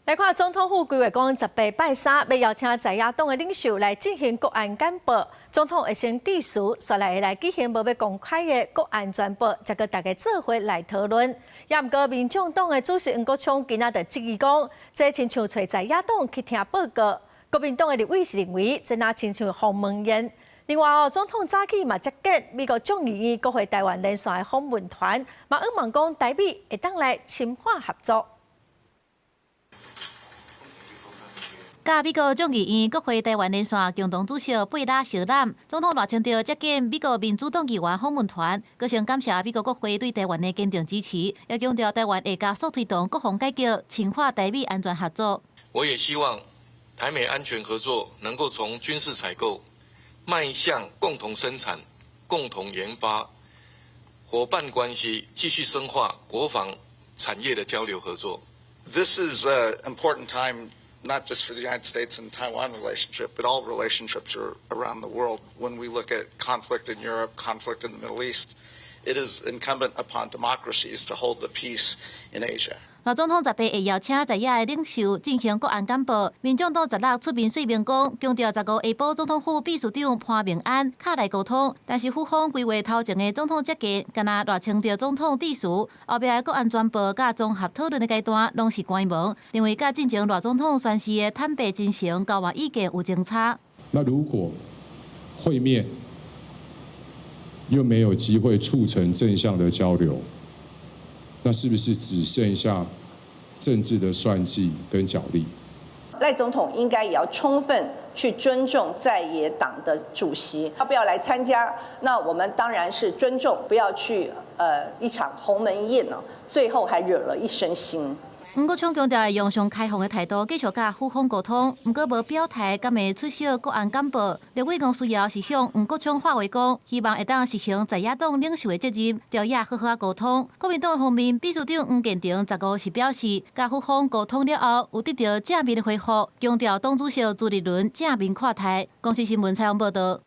來看總統府規劃講，18拜三欲邀請在野黨的領袖來進行國安簡報。總統會先致辭，紲來會來舉行無欲公開的國安專報，才閣大家做伙來討論。也毋過，民眾黨的主席黃國昌今仔就質疑講，這親像揣在野黨去聽報告。國民黨的立委是認為，這若親像鴻門宴。另外哦，總統早起嘛接見美國眾議院國會台灣連線的訪問團，嘛向望講台美會當來深化合作。佮美國眾議院國會台灣連線共同主席貝拉相攬，總統賴清德接見美國民主黨議員訪問團，閣先感謝美國國會對台灣的堅定支持，也強調台灣會加速推動國防改革，深化台美安全合作。我也希望台美安全合作能夠從軍事採購邁向共同生產、共同研發，夥伴關係繼續深化國防產業的交流合作。 This is an important time, not just for the United States and Taiwan relationship, but all relationships around the world. When we look at conflict in Europe, conflict in the Middle East, it is incumbent upon democracies to hold the peace in Asia. 賴總統十八會邀請在野的領袖進行國安簡報。民眾黨16出面說明講，強調15下晡總統府秘書長潘孟安敲來溝通，但是府方規劃頭前的總統接見，敢若賴清德總統致辭，後壁的國安專報佮綜合討論的階段，攏是關門，認為佮進前賴總統宣示的坦白真誠交換意見有爭差。那如果會面又沒有機會促成正向的交流，那是不是只剩下政治的算計跟角力？賴總統應該也要充分去尊重在野黨的主席，他不要來參加，那我們當然是尊重，不要去一場鴻門宴呢，最後還惹了一身腥。黃國昌強調會用上開放的態度繼續佮府方溝通，毋過無表態，敢會出席國安簡報。立委吳思瑤是向黃國昌發話講，希望會當實行在野黨領袖的責任，朝野好好仔溝通。國民黨方面，秘書長黃建庭十五是表示，佮府方溝通了後，有得到正面的回覆，強調黨主席朱立倫正面看待。公視新聞採訪報導。